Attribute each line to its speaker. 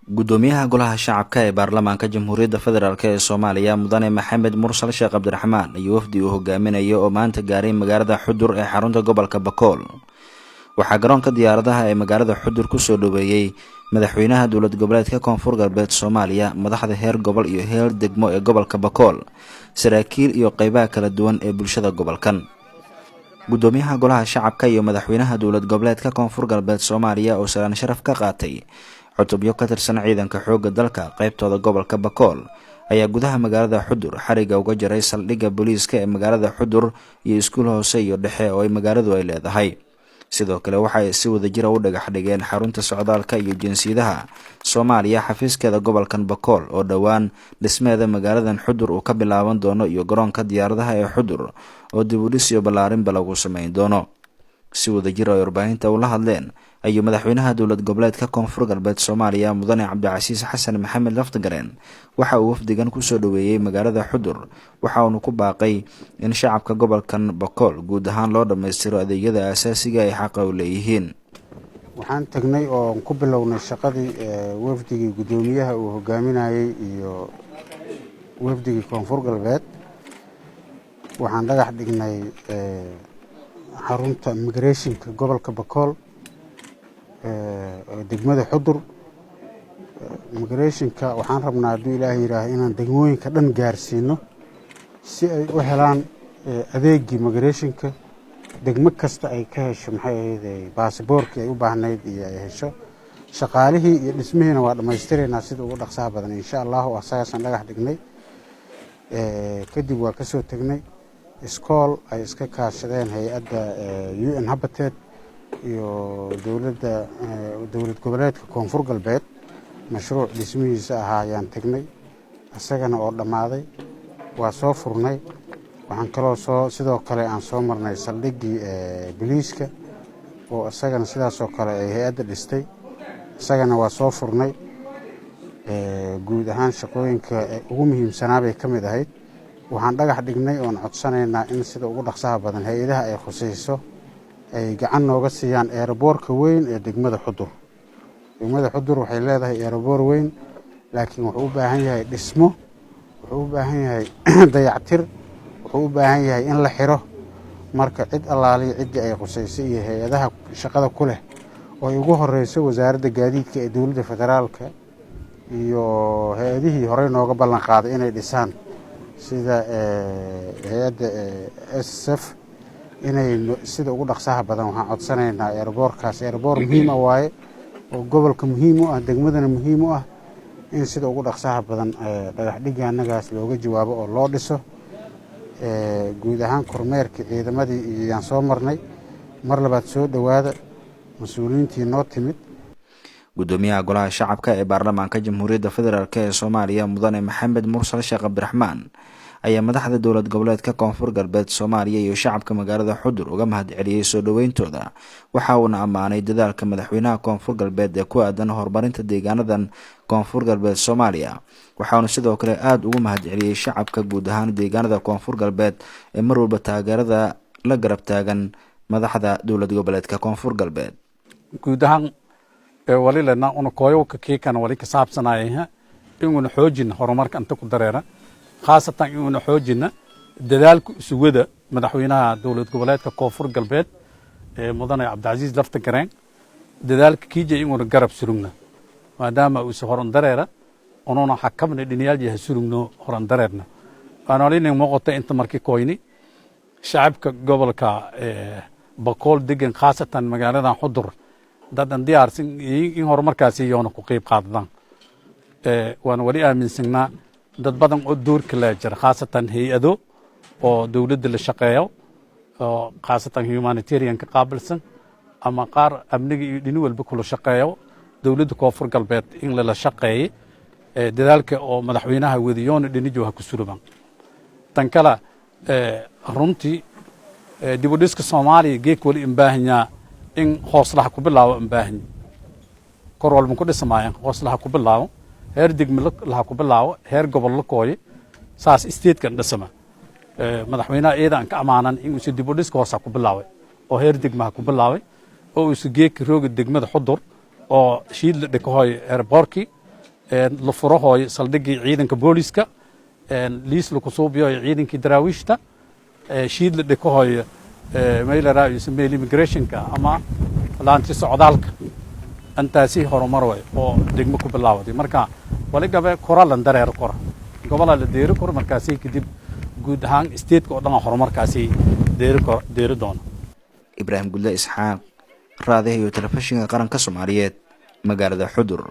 Speaker 1: Gudoomiyaha Golaha Shacabka ee Baarlamaanka Jamhuuriyadda Federaalk ee Soomaaliya, Mudane Maxamed Mursal Sheekh Cabdiraxmaan, iyo wafdi uu hogaaminayo oo maanta gaaray magaalada Xudur ee xarunta gobolka Bakool, waxaa garoonka diyaaradaha ee magaalada Xudur kusoo dhaweeyey madaxweynaha Dowlad Goboleedka Koonfur Galbeed Soomaaliya, madaxda heer gobol iyo heer degmo ee gobolka Bakool, saraakiil iyo qeybaha kala duwan ee bulshada gobolkan. Gudoomiyaha Golaha Shacabka iyo madaxweynaha Dowlad Goboleedka Koonfur Galbeed Soomaaliya oo salaan sharaf ka qaatay cutubyo ka tirsan ciidanka xoogga dalka qeybtooda gobolka Bakool ayaa gudaha magaalada Xudur xariga uga jaray saldhigga booliiska ee magaalada Xudur iyo iskuul hoose iyo dhexe oo ay magaaladu ay leedahay. Sidoo kale waxa ay si wadajira u dhagax dhigeen xarunta socdaalka iyo jinsiyadaha Soomaaliya xafiiskeeda gobolkan Bakool oo dhowaan dhismeeda magaaladan Xudur uu ka bilaaban doono, iyo garoonka diyaaradaha ee Xudur oo dib u dhis iyo ballaarinba lagu sameyn doono. Si wadajir ay warbaahinta ula hadleen ayuu madaxweynaha Dowlad Goboleedka Koonfur Galbeed Soomaaliya, Mudane Cabdicasiis Xasan Maxamed Laftagareen, waxa uu wafdigan kusoo dhaweeyey magaalada Xudur, waxa uuna ku baaqay in shacabka gobolkan Bakool guud ahaan loo dhammaystiro adeegyada aasaasiga ay xaqa u leeyihiin.
Speaker 2: Waxaan tagnay oon ku bilownay shaqadii wafdigii guddoomiyaha uu hogaaminayey iyo wafdigii Koonfur Galbeed. Waxaan dhagax dhignay xarunta immigrationka gobolka Bakool, degmada Xudur. Immigrationka waxaan rabnaa, hadduu Ilaahay yidhaaho, inaan degmooyinka dhan gaarsiino si ay u helaan adeegii immigrationka, degmo kasta ay ka hesho, maxay ahayd, baasiboorkii ay u baahnayd iyo ay hesho shaqaalihii iyo dhismihiina. Waa dhammaystiraynaa sida ugu dhaqsaha badan, insha Allahu. Asagaasaan dhagax dhignay. Kadib waa kasoo tegnay iskool ay iska kaashadeen hay-adda UN Habitat iyo dowladda Dowlad Goboleedka Koonfur Galbeed. Mashruuc dhismihiisa ahaa ayaan tegnay, isagana oo dhammaaday waa soo furnay. Waxaan kaloo soo sidoo kale aan soo marnay saldhiggii biliiska oo isagana sidaasoo kale ay hay-adda dhistay, isagana waa soo furnay. Guud ahaan shaqooyinka ugu muhiimsanaa bay ka mid ahayd. Waxaan dhagax dhignay oon codsanaynaa in sida ugu dhaqsaha badan hay-adaha ay khusayso ay gacan nooga siiyaan airportka weyn ee degmada Xudur. Degmada Xudur waxay leedahay airport weyn, laakiin wuxuu u baahan yahay dhismo, wuxuu u baahan yahay dayactir, wuxuu u baahan yahay in la xiro. Marka cid allaaliya ciddii ay khusaysay iyo hay-adaha shaqada ku leh, oo ay ugu horeyso Wasaaradda Gaadiidka ee dowladda federaalka iyo hay-adihii horey nooga ballan qaaday inay dhisaan, sida hay-adda SF, inay sida ugu dhaqsaha badan, waxaan codsanaynaa airportkaas. Airport muhiim ah waaye oo gobolka muhiim u ah, degmadana muhiim u ah, in sida ugu dhaqsaha badan dhagax dhigga annagaas looga jawaabo oo loo dhiso. Guud ahaan kormeerkii ciidamadii iyaan soo marnay. Mar labaad soo dhowaada mas-uuliyiintii noo timid.
Speaker 1: Gudoomiyaha Golaha Shacabka ee Baarlamaanka Jamhuuriyadda Federaalk ee Soomaaliya, Mudane Maxamed Mursal Sheekh Cabdiraxmaan, ayaa madaxda Dowlad Goboleedka Koonfur Galbeed Soomaaliya iyo shacabka magaalada Xudur uga mahad celiyey soo dhoweyntooda. Waxa uuna ammaanay dadaalka madaxweynaha Koonfur Galbeed ee ku aadan horumarinta deegaanadan Koonfur Galbeed Soomaaliya. Waxauna sidoo kale aada ugu mahad celiyey shacabka guud ahaan deegaanada Koonfur Galbeed ee mar walba taageerada la garab taagan madaxda Dowlad Goboleedka Koonfur Galbeed.
Speaker 3: Guud ahaan wali lena una kooyowka kiikana wali ka saabsanaya inuuna xoojina horumarka inta ku dareera, khaasatan inuuna xoojina dadaalka isugada madaxweynaha Dowlad Goboleedka Koonfur Galbeed ee Mudane Cabdicasiis Lafta Gareen, dadaalka kiija inuuna garab surugna, maadaama uuse horan dareera, unuuna xakamna dhinayaal yaha surugno horan dareerna. Waana walina muuqata inta markii koyni shacabka gobolka Bakool degan, khaasatan magaaladan Xudur, dadan diyaarsan in horumarkaasi iyoona ku qeyb qaadadaan. Waana wali aaminsanaa dad badan oo doorka la jira, khaasatan hay-ado oo dowladda la shaqeeyo, oo khaasatan humanitarian ka qaabilsan ama qaar amniga iyo dhini walba kula shaqeeyo dowladda Koonfur Galbeed, in lala shaqeeye dadaalka oo madaxweynaha wadiyoona dhinijo ha ku suruban. Tan kale, runtii dib u dhiska Soomaaliya geek wali in baahanyaa in hooslaha ku bilaabo. In baahanya kor walba ku dhismaayaan hooslaha ku bilaabo, heer degme laha ku bilaabo, heer gobol la kooye, saas statekan dhisama. Madaxweynaha iyada aan ka amaanan in uusa dib u dhiska hoosa ku bilaabay oo heer degmaha ku bilaabay, oo uusa geeka rooga degmada Xudur oo shiid la dhikahoy airportkii. La furahooyo saldhiggii ciidanka booliska, liis laku suubiyoyo ciidankii daraawiishta, shiid la dhikahoyo maylaraayo meel immigrationka ama laanti socdaalka. Intaasi horumar way oo degmo ku bilaawaday. Marka waligabe kora lan dareer kora, gobolaa la deeri koro, markaasi kadib guud ahaan stateka oo dhan horumarkaasi deeri kor deeri doono.
Speaker 1: Ibraahim Gudle Isxaaq, Raadiha iyo Telefishinka Qaranka Soomaaliyeed, magaalada Xudur.